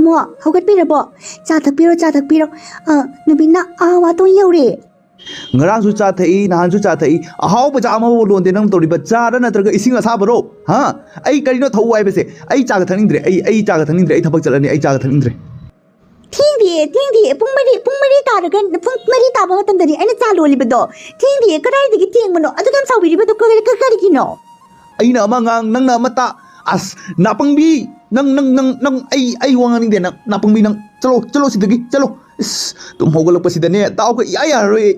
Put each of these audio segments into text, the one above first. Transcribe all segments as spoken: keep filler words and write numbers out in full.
ꯃꯣ, ꯍꯧꯒꯠꯄꯤꯔꯕꯣ? ꯆꯥ ꯊꯛꯄꯤꯔꯣ, ꯆꯥ ꯊꯛꯄꯤꯔꯣ꯫ ꯑ, ꯅꯨꯃꯤꯠꯅ ꯑꯥ ꯋꯥꯇꯣꯟ ꯌꯧꯔꯦ꯫ ꯉꯔꯥꯡꯁꯨ ꯆꯥ ꯊꯛꯏ, ꯅꯍꯥꯟꯁꯨ ꯆꯥ ꯊꯛꯏ, ꯑꯍꯥꯎꯕ ꯆꯥ ꯑꯃꯐꯥꯎ ꯂꯣꯟꯗꯦ꯫ ꯅꯪ ꯇꯧꯔꯤꯕ ꯆꯥꯔ ꯅꯠꯇ꯭ꯔꯒ ꯏꯁꯤꯡ ꯑꯁꯥꯕꯔꯣ? ꯍꯥ? ꯑꯩ ꯀꯔꯤꯅꯣ ꯊꯛꯎ ꯍꯥꯏꯕꯁꯦ? ꯑꯩ ꯆꯥꯒ ꯊꯛꯅꯤꯡꯗ꯭ꯔꯦ꯫ ꯑꯩ, ꯑꯩ ꯆꯥꯒ ꯊꯛꯅꯤꯡꯗ꯭ꯔꯦ꯫ ꯑꯩ ꯊꯕꯛ ꯆꯠꯂꯅꯤ꯫ ꯑꯩ ꯆꯥꯒ ꯊꯛꯅꯤꯡꯗ꯭ꯔꯦ꯫ ꯊꯦꯡꯗꯤꯌꯦ, ꯊꯦꯡꯗꯤꯌꯦ꯫ ꯄꯨꯡ ꯃꯔꯤ, ꯄꯨꯡ ꯃꯔꯤ ꯇꯥꯔꯒ, ꯄꯨꯡ ꯃꯔꯤ ꯇꯥꯕ ꯃꯇꯝꯗꯅꯤ ꯑꯩꯅ ꯆꯥ ꯂꯣꯜꯂꯤꯕꯗꯣ꯫ ꯊꯦꯡꯗꯤꯌꯦ, ꯀꯗꯥꯏꯗꯒꯤ ꯊꯦꯡꯕꯅꯣ? ꯑꯗꯨꯛ ꯌꯥꯝ ꯁꯥꯎꯕꯤꯔꯤꯕꯗꯣ ꯀ-, ꯀ-, ꯀꯔꯤꯒꯤꯅꯣ? ꯑꯩꯅ ꯑꯃ ꯉꯥꯡ, ꯅꯪꯅ ꯑꯃ ꯇꯥ꯫ ꯑꯁ, ꯅꯥꯄꯪꯕꯤ! ꯅꯪ, ꯅꯪ, ꯅꯪ, ꯅꯪ, ꯑꯩ, ꯑꯩ ꯋꯥ ꯉꯥꯡꯅꯤꯡꯗꯦ꯫ ꯅꯪ, ꯅꯥꯄꯪꯕꯤ, ꯅꯪ ꯆꯠꯂꯣ, ꯆꯠꯂꯣ ꯁꯤꯗꯒꯤ, ꯆꯠꯂꯣ꯫ ꯏꯁ, ꯇꯨꯝ ꯍꯧꯒꯠꯂꯛꯄꯁꯤꯗꯅꯦ, ꯗꯥꯎꯒ ꯏꯌꯥ ꯌꯥꯔꯔꯣꯏ ꯑꯩ꯫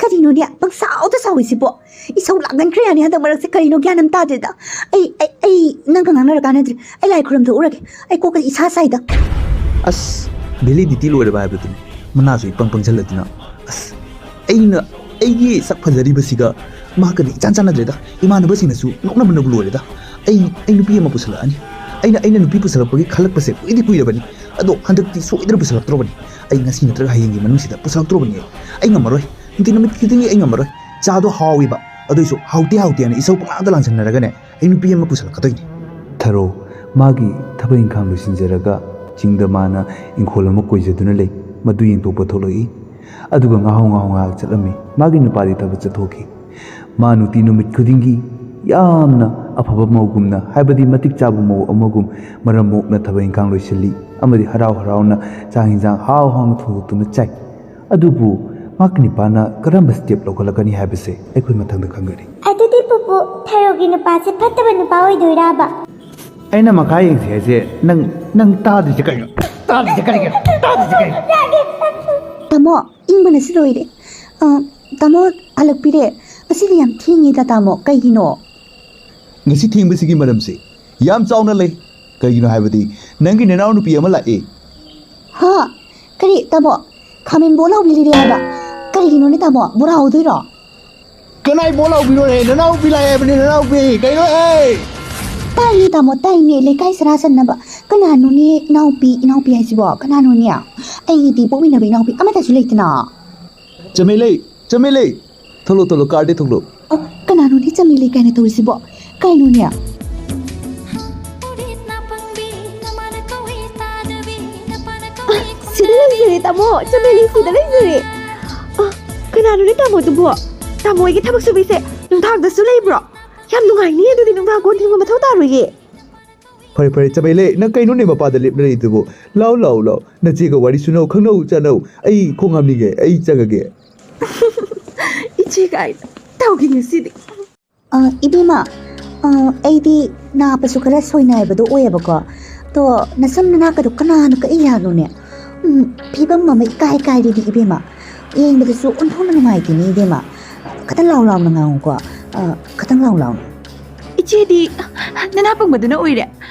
ꯀꯔꯤꯅꯣꯅꯦ, ꯄꯪꯁꯥꯎꯗ ꯁꯥꯎꯏꯁꯤꯕꯣ? ꯏꯁꯧ ꯂꯥꯡꯒꯟꯈ꯭ꯔꯦ ꯌꯥꯅꯤ ꯍꯟꯗꯛ ꯃꯔꯛꯁꯦ, ꯀꯔꯤꯅꯣ ꯒ꯭ꯌꯥꯟ ꯑꯃ ꯇꯥꯗꯦꯗ꯫ ꯑꯩ, ꯑꯩ, ꯑꯩ ꯅꯪꯒ ꯉꯥꯡꯅꯔ ꯀꯥꯟꯅꯗ꯭ꯔꯦ꯫ ꯑꯩ ꯂꯥꯏ ꯈꯨꯔꯨꯝ ꯊꯣꯛꯎꯔꯒꯦ꯫ ꯑꯩ ꯀꯣꯛꯀ ꯏꯁꯥ ꯁꯥꯏꯗ꯫ ꯑꯁ, validity ꯂꯣꯏꯔꯕ ꯍꯥꯏꯕꯗꯨꯅꯤ꯫ ꯃꯅꯥꯁꯨ ꯏꯄꯪ ꯄꯪꯁꯜꯂꯗꯅ꯫ ꯑꯁ, ꯑꯩꯅ, ꯑꯩꯒꯤ ꯁꯛ ꯐꯖꯔꯤꯕꯁꯤꯒ ꯃꯥꯒꯗꯤ ꯏꯆꯥꯟ ꯆꯥꯟꯅꯗ꯭ꯔꯦꯗ꯫ ꯏꯃꯥꯟꯅꯕꯁꯤꯡꯅꯁꯨ ꯅꯣꯛꯅꯕꯅꯕꯨ ꯂꯣꯏꯔꯦꯗ꯫ ꯑꯩ, ꯑꯩ ꯅꯨꯄꯤ ꯑꯃ ꯄꯨꯁꯜꯂꯛꯑꯅꯤ꯫ ꯑꯩꯅ, ꯑꯩꯅ ꯅꯨꯄꯤ ꯄꯨꯁꯜꯂꯛꯄꯒꯤ ꯈꯜꯂꯛꯄꯁꯦ ꯀꯨꯏꯗꯤ ꯀꯨꯏꯔꯕꯅꯤ꯫ ꯑꯗꯣ ꯍꯟꯗꯛꯇꯤ ꯁꯣꯏꯗꯅ ꯄꯨꯁꯜꯂꯛꯇ꯭ꯔꯕꯅꯤ꯫ ꯑꯩ ꯉꯁꯤ ꯅꯠꯇ꯭ꯔꯒ ꯍꯌꯦꯡꯒꯤ ꯃꯅꯨꯡꯁꯤꯗ ꯄꯨꯁꯜꯂꯛꯇ꯭ꯔꯕꯅꯤ꯫ ꯑꯩ ꯉꯝꯃꯔꯣꯏ꯫ ꯅꯨꯡꯇꯤ ꯅꯨꯃꯤꯠ ꯈꯨꯗꯤꯡꯒꯤ ꯑꯩ ꯉꯝꯃꯔꯣꯏ꯫ ꯆꯥꯗꯣ ꯍꯥꯎꯋꯤꯕ, ꯑꯗꯨꯏꯁꯨ ꯍꯥꯎꯇꯦ ꯍꯥꯎꯇꯦ ꯍꯥꯏꯅ ꯏꯁꯧ ꯄꯪꯂꯥꯡꯗ ꯂꯥꯡꯁꯟꯅꯔꯒꯅꯦ, ꯑꯩ ꯅꯨꯄꯤ ꯑꯃ ꯄꯨꯁꯜꯂꯛꯀꯗꯣꯏꯅꯤ꯫ ꯊꯔꯣ, ꯃꯥꯒꯤ ꯊꯕꯛ ꯏꯪꯈꯥꯡ ꯂꯣꯏꯁꯤꯟꯖꯔꯒ ꯆꯤꯡꯗ ꯃꯥꯅ ꯏꯪꯈꯣꯜ ꯑꯃ ꯀꯣꯏꯖꯗꯨꯅ ꯂꯩ꯫ ꯃꯗꯨ ꯌꯦꯡꯊꯣꯛꯄ ꯊꯣꯛꯂꯛꯏ꯫ ꯑꯗꯨꯒ ꯉꯥꯍꯧ ꯉꯥꯍꯧ ꯉꯥꯏꯍꯥꯛ ꯆꯠꯂꯝꯃꯤ꯫ ꯃꯥꯒꯤ ꯅꯨꯄꯥꯗꯤ ꯊꯕꯛ ꯆꯠꯊꯣꯛꯈꯤ꯫ ꯃꯥ ꯅꯨꯡꯇꯤ ꯅꯨꯃꯤꯠ ꯈꯨꯗꯤꯡꯒꯤ ꯌꯥꯝꯅ ꯑꯐꯕ ꯃꯧꯒꯨꯝꯅ, ꯍꯥꯏꯕꯗꯤ ꯃꯇꯤꯛ ꯆꯥꯕ ꯃꯧ ꯑꯃꯒꯨꯝ ꯃꯔꯝ ꯃꯣꯛꯅ ꯊꯕꯛ ꯏꯪꯈꯥꯡ ꯂꯣꯏꯁꯤꯜꯂꯤ ꯑꯃꯗꯤ ꯍꯔꯥꯎ ꯍꯔꯥꯎꯅ ꯆꯥꯛ ꯏꯟꯁꯥꯡ ꯍꯥꯎ ꯍꯥꯎꯅ ꯊꯣꯡꯗꯣꯛꯇꯨꯅ ꯆꯥꯏ꯫ ꯑꯗꯨꯕꯨ ꯃꯍꯥꯛꯀꯤ ꯅꯨꯄꯥꯅ ꯀꯔꯝꯕ step ꯂꯧꯈꯠꯂꯛꯀꯅꯤ ꯍꯥꯏꯕꯁꯦ ꯑꯩꯈꯣꯏ ꯃꯊꯪꯗ ꯈꯪꯒꯅꯤ꯫ ꯑꯗꯨꯗꯤ ꯄꯨꯄꯨ, ꯊꯔꯣꯒꯤ ꯅꯨꯄꯥꯁꯦ ꯐꯠꯇꯕ ꯅꯨꯄꯥ ꯑꯣꯏꯗꯣꯏꯔꯕ? ꯑꯩꯅ ꯃꯈꯥ ꯌꯦꯡꯁꯤ ꯍꯥꯏꯁꯦ ꯅꯪ, ꯅꯪ ꯇꯥꯗ꯭ꯔꯤꯁꯦ ꯀꯩꯅꯣ? ꯇꯥꯗ꯭ꯔꯤꯁꯦ ꯀꯔꯤꯒꯤꯅꯣ? ꯇꯥꯗ꯭ꯔꯤꯁꯦ ꯀꯔꯤꯒꯤꯅꯣ? ꯇꯥꯃꯣ, ꯏꯪꯕꯅꯁꯨ ꯂꯣꯏꯔꯦ꯫ ꯑ, ꯇꯥꯃꯣ ꯍꯜꯂꯛꯄꯤꯔꯦ꯫ ꯉꯁꯤꯗꯤ ꯌꯥꯝ ꯊꯦꯡꯉꯤꯗ ꯇꯥꯃꯣ, ꯀꯩꯒꯤꯅꯣ? ꯉꯁꯤ ꯊꯦꯡꯕꯁꯤꯒꯤ ꯃꯔꯝꯁꯦ ꯌꯥꯝ ꯆꯥꯎꯅ ꯂꯩ꯫ ꯀꯩꯒꯤꯅꯣ ꯍꯥꯏꯕꯗꯤ ꯅꯪꯒꯤ ꯅꯅꯥꯎꯅꯨꯄꯤ ꯑꯃ ꯂꯥꯛꯑꯦ꯫ ꯍꯥ? ꯀꯔꯤ ꯇꯥꯃꯣ? ꯈꯥꯃꯦꯟ ꯕꯣ ꯂꯥꯎꯕꯤꯔꯤꯔꯦ ꯍꯥꯏꯕ? ꯀꯔꯤꯒꯤꯅꯣꯅꯦ ꯇꯥꯃꯣ? ꯕꯣꯔꯥ ꯍꯧꯗꯣꯏꯔꯣ? ꯀꯅꯥꯏ ꯕꯣ ꯂꯥꯎꯕꯤꯅꯣꯅꯦ? ꯅꯅꯥꯎꯄꯤ ꯂꯥꯛꯑꯦ ꯍꯥꯏꯕꯅꯤ, ꯅꯅꯥꯎꯄꯤ꯫ ꯀꯩꯅꯣ, ꯑꯦ! ꯇꯥꯏꯅꯦ ꯇꯥꯃꯣ, ꯇꯥꯏꯅꯦ꯫ ꯂꯩꯀꯥꯏ ꯁꯔꯥ ꯁꯟꯅꯕ꯫ ꯀꯅꯥꯅꯣꯅꯦ ꯏꯅꯥꯎꯄꯤ, ꯏꯅꯥꯎꯄꯤ ꯍꯥꯏꯁꯤꯕꯣ? ꯀꯅꯥꯅꯣꯅꯦ? ꯑꯩꯒꯤꯗꯤ ꯄꯣꯛꯃꯤꯟꯅꯕ ꯏꯅꯥꯎꯄꯤ ꯑꯃꯠꯇꯁꯨ ꯂꯩꯇꯅ꯫ ꯆꯃꯦꯂꯩ, ꯆꯃꯦꯂꯩ! ꯊꯣꯛꯂꯛꯑꯣ, ꯊꯣꯛꯂꯛꯑꯣ, ꯀꯥꯔꯗꯩ ꯊꯣꯛꯂꯛꯑꯣ꯫ ꯑ, ꯀꯅꯥꯅꯣꯅꯦ ꯆꯃꯦꯂꯩ ꯀꯥꯏꯅ ꯇꯧꯔꯤꯁꯤꯕꯣ? ꯀꯩꯅꯣꯅꯦ? ꯎꯔꯤꯠ ꯅꯥꯄꯪꯕꯤ ꯅꯃꯥꯅ ꯀꯧꯏ ꯇꯥꯗꯕ꯫ ꯃꯣ, ꯆꯃꯦꯂꯤ ꯁꯤꯗ ꯂꯩꯖꯔꯦ꯫ ꯑ, ꯀꯅꯥꯅꯣꯅꯦ ꯇꯥꯃꯣꯗꯨꯕꯣ? ꯇꯥꯃꯣ ꯍꯣꯏꯒꯤ ꯊꯕꯛ ꯁꯨꯕꯤꯁꯦ ꯅꯨꯡꯗꯥꯡꯗꯁꯨ ꯂꯩꯕ꯭ꯔꯣ? ꯌꯥꯝ ꯅꯨꯡꯉꯥꯏꯅꯤ ꯑꯗꯨꯗꯤ, ꯅꯨꯡꯗꯥꯡ ꯀꯣꯟ ꯐꯦꯡꯕ ꯃꯊꯧ ꯇꯥꯔꯣꯏꯌꯦ꯫ ꯐꯔꯦ, ꯐꯔꯦ, ꯆꯃꯦꯂꯤ, ꯅꯪ ꯀꯩꯅꯣꯅꯦ ꯃꯄꯥꯗ ꯂꯦꯞꯅꯔꯤꯗꯨꯕꯨ? ꯂꯥꯎ, ꯂꯥꯎ, ꯂꯥꯎ꯫ ꯅꯆꯦꯒ ꯋꯥꯔꯤ ꯁꯨꯅꯧ, ꯈꯪꯅꯧ, ꯆꯥꯅꯧ꯫ ꯑꯩ ꯈꯣꯡ ꯍꯥꯝꯅꯤꯡꯉꯦ, ꯑꯩ ꯆꯪꯉꯒꯦ꯫ ꯏꯆꯦ ꯀꯥꯏꯅ ꯇꯧꯈꯤꯅꯤ ꯁꯤꯗꯤ꯫ ꯑ, ꯏꯕꯦꯝꯃ, ꯑ, ꯑꯩꯗꯤ ꯅꯥꯕꯁꯨ ꯈꯔ ꯁꯣꯏꯅꯥꯏꯕꯗꯣ ꯑꯣꯏꯌꯦꯕꯀꯣ꯫ ꯑꯗꯣ ꯅꯁꯝ ꯅꯅꯥꯒꯗꯣ ꯀꯅꯥꯅ ꯀꯛꯏ ꯍꯥꯏꯅꯣꯅꯦ? ꯎꯝ, ꯐꯤꯕꯝ ꯑꯃ ꯏꯀꯥꯏ ꯀꯥꯏꯔꯦꯗꯤ ꯏꯕꯦꯝꯃ꯫ ꯌꯦꯡꯕꯗꯁꯨ ꯑꯣꯟꯊꯣꯛꯅ ꯅꯨꯡꯉꯥꯏꯇꯦꯅꯦ ꯏꯕꯦꯝꯃ꯫ ꯈꯇꯪ ꯂꯥꯎ ꯂꯥꯎꯅ ꯉꯥꯡꯉꯨꯀꯣ꯫ ꯑ, ꯈꯇꯪ ꯂꯥꯎ ꯂꯥꯎꯅ꯫ ꯏꯆꯦꯗꯤ ꯅꯅꯥ ꯄꯪꯕꯗꯨꯅ ꯑꯣꯏꯔꯦ꯫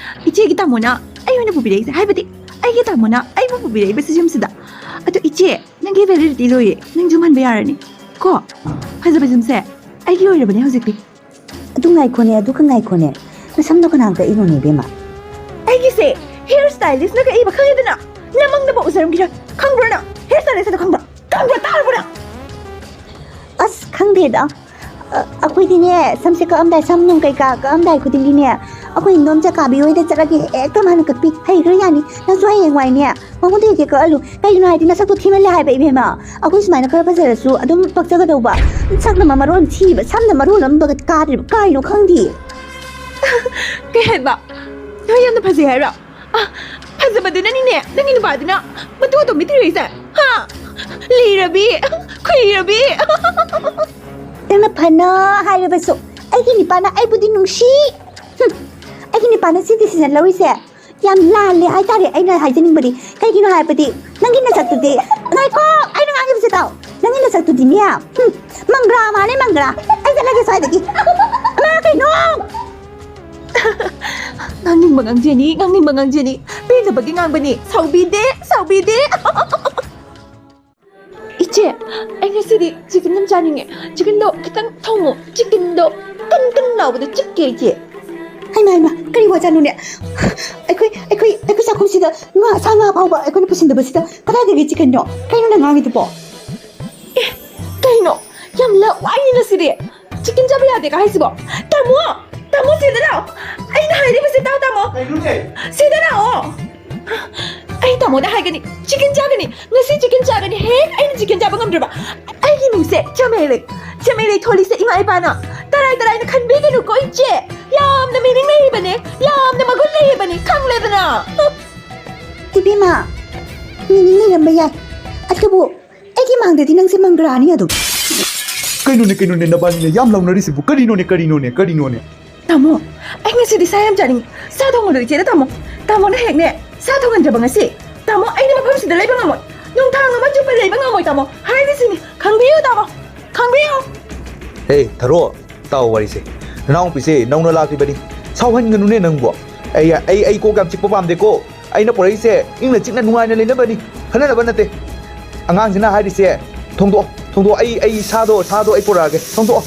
ꯏꯆꯦꯒꯤ ꯇꯥꯃꯣꯅ ꯑꯩ ꯑꯣꯏꯅ ꯄꯨꯕꯤꯔꯛꯏꯁꯦ, ꯍꯥꯏꯕꯗꯤ ꯑꯩꯒꯤ ꯇꯥꯃꯣꯅ ꯑꯩꯕꯨ ꯄꯨꯕꯤꯔꯛꯏꯕꯁꯤ ꯌꯨꯝꯁꯤꯗ꯫ ꯑꯗꯣ ꯏꯆꯦ, ꯅꯪꯒꯤ validity ꯂꯣꯏꯔꯦ, ꯅꯪ ꯌꯨꯝ ꯍꯟꯕ ꯌꯥꯔꯅꯤ ꯀꯣ꯫ ꯐꯖꯕ ꯌꯨꯝꯁꯦ ꯑꯩꯒꯤ ꯑꯣꯏꯔꯕꯅꯦ ꯍꯧꯖꯤꯛꯇꯤ꯫ ꯑꯗꯨ ꯉꯥꯏꯈꯣꯅꯦ, ꯑꯗꯨꯒ ꯉꯥꯏꯈꯣꯅꯦ꯫ ꯅꯁꯝꯗꯣ ꯀꯅꯥꯅ ꯀꯛꯏꯅꯣꯅꯦ, ꯏꯕꯦꯝꯃ? ꯑꯩꯒꯤꯁꯦ hair stylist ꯅ ꯀꯛꯏꯕ, ꯈꯪꯉꯤꯗꯅ? ꯅꯃꯪꯗꯐꯥꯎ ꯎꯖꯔꯝꯈꯤꯔꯣꯏ꯫ ꯈꯪꯕ꯭ꯔꯣ ꯅꯪ? Hair stylist ꯍꯥꯏꯗꯣ ꯈꯪꯕ꯭ꯔꯣ? ꯈꯪꯕ꯭ꯔꯣ? ꯇꯥꯔꯕꯣ ꯅꯪ? ꯑꯁ, ꯈꯪꯗꯦꯗ꯫ ꯑ, ꯑꯩꯈꯣꯏꯗꯤꯅꯦ, ꯁꯝꯁꯦ ꯀꯛꯑꯝꯗꯥꯏ, ꯁꯝ ꯅꯨꯡ ꯀꯩꯀꯥ ꯀꯛꯑꯝꯗꯥꯏ ꯈꯨꯗꯤꯡꯒꯤꯅꯦ, ꯑꯩꯈꯣꯏ ꯏꯟꯗꯣꯝꯆꯥ ꯀꯥꯕꯤ ꯍꯣꯏꯗ ꯆꯠꯂꯒ ꯍꯦꯛꯇ ꯃꯥꯅ ꯀꯛꯄꯤ꯫ ꯍꯩꯈ꯭ꯔꯖꯥꯠꯅꯤ꯫ ꯅꯪꯁꯨ ꯍꯌꯦꯡꯋꯥꯏꯅꯦ, ꯃꯉꯣꯟꯗ ꯍꯦꯛ ꯍꯦꯛ ꯀꯛꯍꯜꯂꯨ꯫ ꯀꯩꯒꯤꯅꯣ ꯍꯥꯏꯗꯤ ꯅꯁꯛꯇꯣ ꯊꯤꯃꯜꯂꯦ ꯍꯥꯏꯕ, ꯏꯕꯦꯝꯃ꯫ ꯑꯩꯈꯣꯏ ꯁꯨꯃꯥꯏꯅ ꯈꯔ ꯐꯖꯔꯁꯨ ꯑꯗꯨꯝ ꯄꯛꯆꯒꯗꯧꯕ꯫ ꯁꯛꯅ ꯃꯔꯣꯟ ꯊꯤꯕ, ꯁꯝꯅ ꯃꯔꯣꯟ ꯑꯃ ꯕꯒꯠ ꯀꯥꯗ꯭ꯔꯤꯕ꯫ ꯀꯥꯏꯅꯣ ꯈꯪꯗꯤꯌꯦ꯫ ꯀꯩ ꯍꯥꯏꯕ? ꯅꯣꯏ ꯌꯥꯝꯅ ꯐꯖꯩ ꯍꯥꯏꯔꯣ? ꯑ, ꯐꯖꯕꯗꯨꯅꯅꯤꯅꯦ ꯅꯪꯒꯤ ꯅꯨꯄꯥꯗꯨꯅ ꯃꯇꯨ ꯑꯇꯣꯝꯕꯤ ꯊꯤꯔꯨꯏꯁꯦ꯫ ꯍꯥ? ꯂꯤꯔꯕꯤ, ꯈꯨꯏꯔꯕꯤ꯫ ꯅꯪꯅ ꯐꯅ ꯍꯥꯏꯔꯕꯁꯨ, ꯑꯩꯒꯤ ꯅꯨꯄꯥꯅ ꯑꯩꯕꯨꯗꯤ ꯅꯨꯡꯁꯤ꯫ ꯍꯨꯝ, ꯑꯩꯒꯤ ꯅꯨꯄꯥꯅ ꯁꯤ decision ꯂꯧꯔꯤꯁꯦ ꯌꯥꯝ ꯂꯥꯜꯂꯦ ꯍꯥꯏꯇꯥꯔꯦ꯫ ꯑꯩꯅ ꯍꯥꯏꯖꯅꯤꯡꯕꯗꯤ, ꯀꯩꯒꯤꯅꯣ ꯍꯥꯏꯕꯗꯤ, ꯅꯪꯒꯤ ꯅꯁꯛꯇꯨꯗꯤ, ꯉꯥꯏꯈꯣ, ꯑꯩꯅ ꯉꯥꯡꯉꯤꯕꯁꯦ ꯇꯥꯎ꯫ ꯅꯪꯒꯤ ꯅꯁꯛꯇꯨꯗꯤꯅꯦ, ꯍꯨꯝ, ꯃꯪꯒ꯭ꯔꯥ ꯃꯥꯜꯂꯦ, ꯃꯪꯒ꯭ꯔꯥ꯫ ꯑꯩ ꯆꯠꯂꯒꯦ ꯁ꯭ꯋꯥꯏꯗꯒꯤ꯫ ꯃꯥ ꯀꯩꯅꯣ? ꯉꯥꯡꯅꯤꯡꯕ ꯉꯥꯡꯖꯅꯤ, ꯉꯥꯡꯅꯤꯡꯕ ꯉꯥꯡꯖꯅꯤ꯫ ꯄꯦꯟꯗꯕꯒꯤ ꯉꯥꯡꯕꯅꯤ꯫ ꯁꯥꯎꯕꯤꯗꯦ, ꯁꯥꯎꯕꯤꯗꯦ꯫ ꯏꯆꯦ, ꯑꯩ ꯉꯁꯤꯗꯤ chicken ꯌꯥꯝ ꯆꯥꯅꯤꯡꯉꯦ꯫ Chicken ꯗꯣ ꯈꯤꯇꯪ ꯊꯣꯡꯉꯣ꯫ Chicken ꯗꯣ ꯀꯟ ꯀꯟ ꯂꯥꯎꯕꯗꯣ ꯆꯤꯛꯀꯦ, ꯏꯆꯦ꯫ ꯍꯩꯃꯥ, ꯍꯩꯃꯥ, ꯀꯔꯤ ꯋꯥꯖꯥꯠꯅꯣꯅꯦ? ꯑꯩꯈꯣꯏ, ꯑꯩꯈꯣꯏ, ꯑꯩꯈꯣꯏ ꯆꯥꯛꯈꯨꯝꯁꯤꯗ ꯉꯥ, ꯁꯥ ꯉꯥ ꯐꯥꯎꯕ ꯑꯩꯈꯣꯏꯅ ꯄꯨꯁꯤꯟꯗꯕꯁꯤꯗ ꯀꯗꯥꯏꯗꯒꯤ chicken ꯅꯣ? ꯀꯩꯅꯣ ꯅꯪ ꯉꯥꯡꯉꯤꯗꯨꯕꯣ? ꯑꯦ, ꯀꯩꯅꯣ? ꯌꯥꯝ ꯂꯋꯥꯏꯅꯤꯅ ꯁꯤꯗꯤ꯫ Chicken ꯆꯥꯕ ꯌꯥꯗꯦꯒ ꯍꯥꯏꯁꯤꯕꯣ? ꯇꯥꯃꯣ! ꯇꯥꯃꯣ, ꯁꯤꯗ ꯂꯥꯛꯑꯣ꯫ ꯑꯩꯅ ꯍꯥꯏꯔꯤꯕꯁꯤ ꯇꯥꯎ, ꯇꯥꯃꯣ꯫ ꯀꯩꯅꯣꯅꯦ? ꯁꯤꯗ ꯂꯥꯛꯑꯣ꯫ ꯑꯩ ꯇꯥꯃꯣꯗ ꯍꯥꯏꯒꯅꯤ, ꯆꯤꯀꯟ ꯆꯥꯒꯅꯤ, ꯉꯁꯤ ꯆꯤꯀꯟ ꯆꯥꯒꯅꯤ꯫ ꯍꯦꯛ ꯑꯩꯅ ꯆꯤꯀꯟ ꯆꯥꯕ ꯉꯝꯗ꯭ꯔꯕ, ꯑꯩꯒꯤ ꯃꯤꯡꯁꯦ ꯆꯃꯦꯂꯩ, ꯆꯃꯦꯂꯩ ꯊꯣꯜꯂꯤꯁꯦ ꯏꯃꯥ ꯏꯄꯥꯅ ꯇꯔꯥꯏ ꯇꯔꯥꯏꯅ ꯈꯟꯕꯤꯒꯅꯨꯀꯣ ꯏꯆꯦ꯫ ꯌꯥꯝꯅ ꯃꯤꯅꯤꯡ ꯂꯩꯔꯤꯕꯅꯦ, ꯌꯥꯝꯅ ꯃꯒꯨꯟ ꯂꯩꯔꯤꯕꯅꯦ, ꯈꯪꯂꯦꯗꯅ꯫ ꯏꯕꯦꯝꯃ, ꯃꯤꯅꯤꯡ ꯂꯩꯔꯝꯕ ꯌꯥꯏ, ꯑꯗꯨꯕꯨ ꯑꯩꯒꯤ ꯃꯥꯡꯗꯗꯤ ꯅꯪꯁꯦ ꯃꯪꯒ꯭ꯔꯥꯅꯤ ꯑꯗꯨꯝ꯫ ꯀꯩꯅꯣꯅꯦ, ꯀꯩꯅꯣꯅꯦ, ꯅꯕꯥꯅꯤꯅꯦ ꯌꯥꯝ ꯂꯥꯎꯅꯔꯤꯁꯤꯕꯨ? ꯀꯔꯤꯅꯣꯅꯦ, ꯀꯔꯤꯅꯣꯅꯦ, ꯀꯔꯤꯅꯣꯅꯦ? ꯇꯥꯃꯣ, ꯑꯩ ꯉꯁꯤꯗꯤ ꯁꯥ ꯌꯥꯝ ꯆꯥꯅꯤꯡꯉꯤ꯫ ꯁꯥ ꯊꯣꯡꯍꯜꯂꯣ ꯏꯆꯦꯗ, ꯇꯥꯃꯣ꯫ ꯇꯥꯃꯣꯅ ꯍꯦꯛꯅꯦ ꯁꯥ ꯊꯣꯡꯍꯟꯗ꯭ꯔꯕ ꯉꯁꯤ, ꯇꯥꯃꯣ, ꯑꯩꯗꯤ ꯃꯐꯝꯁꯤꯗ ꯂꯩꯕ ꯉꯝꯃꯣꯏ꯫ ꯅꯨꯡꯗꯥꯡ ꯑꯃ ꯆꯨꯞꯄ ꯂꯩꯕ ꯉꯝꯃꯣꯏ, ꯇꯥꯃꯣ꯫ ꯍꯥꯏꯔꯤꯁꯤꯅꯤ, ꯈꯪꯕꯤꯌꯨ, ꯇꯥꯃꯣ, ꯈꯪꯕꯤꯌꯨ꯫ ꯍꯦ, ꯊꯔꯣ, ꯇꯥꯎ ꯋꯥꯔꯤꯁꯦ꯫ ꯅꯅꯥꯎꯄꯤꯁꯦ ꯅꯧꯅ ꯂꯥꯛꯂꯤꯕꯅꯤ, ꯁꯥꯎꯍꯟꯒꯅꯨꯅꯦ ꯅꯪꯕꯣ꯫ ꯑꯩ, ꯑꯩ, ꯑꯩ ꯀꯣꯛ ꯌꯥꯝ ꯆꯤꯛꯄ ꯄꯥꯝꯗꯦꯀꯣ꯫ ꯑꯩꯅ ꯄꯨꯔꯛꯏꯁꯦ ꯏꯪꯅ ꯆꯤꯛꯅ ꯅꯨꯡꯉꯥꯏꯅ ꯂꯩꯅꯕꯅꯤ, ꯈꯟꯅꯅꯕ ꯅꯠꯇꯦ꯫ ꯑꯉꯥꯡꯁꯤꯅ ꯍꯥꯏꯔꯤꯁꯦ, "ꯊꯣꯡꯗꯣꯛꯑꯣ, ꯊꯣꯡꯗꯣꯛꯑꯣ, ꯑꯩ, ꯑꯩ ꯁꯥꯗꯣ, ꯁꯥꯗꯣ ꯑꯩ ꯄꯨꯔꯛꯑꯒꯦ, ꯊꯣꯡꯗꯣꯛꯑꯣ꯫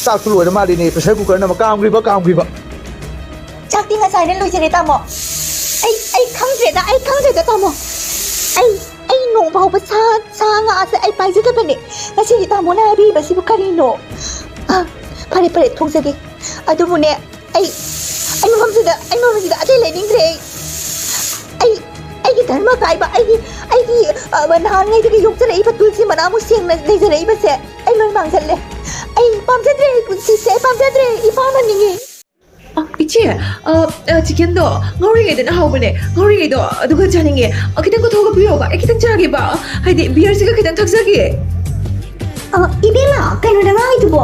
ꯆꯥꯛꯁꯨ ꯂꯣꯏꯔ ꯃꯥꯜꯂꯤꯅꯦ, pressure cooker ꯅ ꯑꯃ ꯀꯥꯝꯈ꯭ꯔꯤꯕ, ꯀꯥꯝꯈ꯭ꯔꯤꯕ꯫" ꯆꯥꯛꯇꯤ ꯉꯁꯥꯏꯅ ꯂꯣꯏꯖꯔꯦ, ꯇꯥꯃꯣ꯫ ꯑꯩ, ꯑꯩ ꯈꯪꯗ꯭ꯔꯦꯗ, ꯑꯩ ꯈꯪꯗ꯭ꯔꯦꯗ, ꯇꯥꯃꯣ꯫ ꯑꯩ, ꯑꯩ ꯅꯣꯡ ꯐꯥꯎꯕ ꯁꯥ, ꯁꯥ ꯉꯥꯁꯦ ꯑꯩ ꯄꯥꯏꯖꯗꯕꯅꯦ꯫ ꯉꯁꯤꯗꯤ ꯇꯥꯃꯣꯅ ꯍꯥꯏꯕꯤꯔꯤꯕꯁꯤꯕꯨ ꯀꯔꯤꯅꯣ? ꯑ, ꯐꯔꯦ, ꯐꯔꯦ, ꯊꯣꯡꯖꯒꯦ꯫ ꯑꯗꯨꯕꯨꯅꯦ, ꯑꯩ, ꯑꯩ ꯃꯐꯝꯁꯤꯗ, ꯑꯩ ꯃꯐꯝꯁꯤꯗ ꯑꯇꯩ ꯂꯩꯅꯤꯡꯗ꯭ꯔꯦ꯫ ꯑꯩ, ꯑꯩ, ꯑꯩꯒꯤ ꯙꯔꯃ ꯀꯥꯏꯕ, ꯑꯩꯒꯤ, ꯑꯩꯒꯤ, ꯑ, ꯅꯍꯥꯟꯉꯩꯗꯒꯤ ꯌꯣꯛꯆꯔꯛꯏꯕ ꯇꯨꯜꯁꯤ ꯃꯅꯥꯃꯨꯛ ꯁꯦꯡꯅ ꯂꯩꯖꯔꯛꯏꯕꯁꯦ ꯑꯩ ꯂꯣꯏ ꯃꯥꯡꯖꯜꯂꯦ꯫ ꯑꯩ ꯄꯥꯝꯖꯗ꯭ꯔꯦ, ꯑꯩ ꯄꯨꯟꯁꯤꯁꯦ ꯑꯩ ꯄꯥꯝꯖꯗ꯭ꯔꯦ꯫ ꯏꯄꯥꯝ ꯑꯣꯟꯅꯤꯡꯉꯦ꯫ ꯑ, ꯏꯆꯦ, ꯑ, ꯑ, ꯆꯤꯀꯟꯗꯣ ꯉꯧꯔꯤꯉꯩꯗꯅ ꯍꯥꯎꯕꯅꯦ, ꯉꯧꯔꯤꯉꯩꯗꯣ ꯑꯗꯨꯒ ꯆꯥꯅꯤꯡꯉꯦ꯫ ꯑ, ꯈꯤꯇꯪ ꯀꯣꯊꯣꯛꯑꯒ ꯄꯤꯔꯛꯑꯣꯕ, ꯑꯩ ꯈꯤꯇꯪ ꯆꯥꯒꯦꯕ, ꯍꯥꯏꯗꯤ ꯕꯤꯌꯔꯁꯤꯒ ꯈꯤꯇꯪ ꯊꯛꯆꯒꯦ꯫ ꯑ, ꯏꯕꯦꯝꯃ, ꯀꯩꯅꯣ ꯅꯪ ꯍꯥꯏꯗꯨꯕꯣ?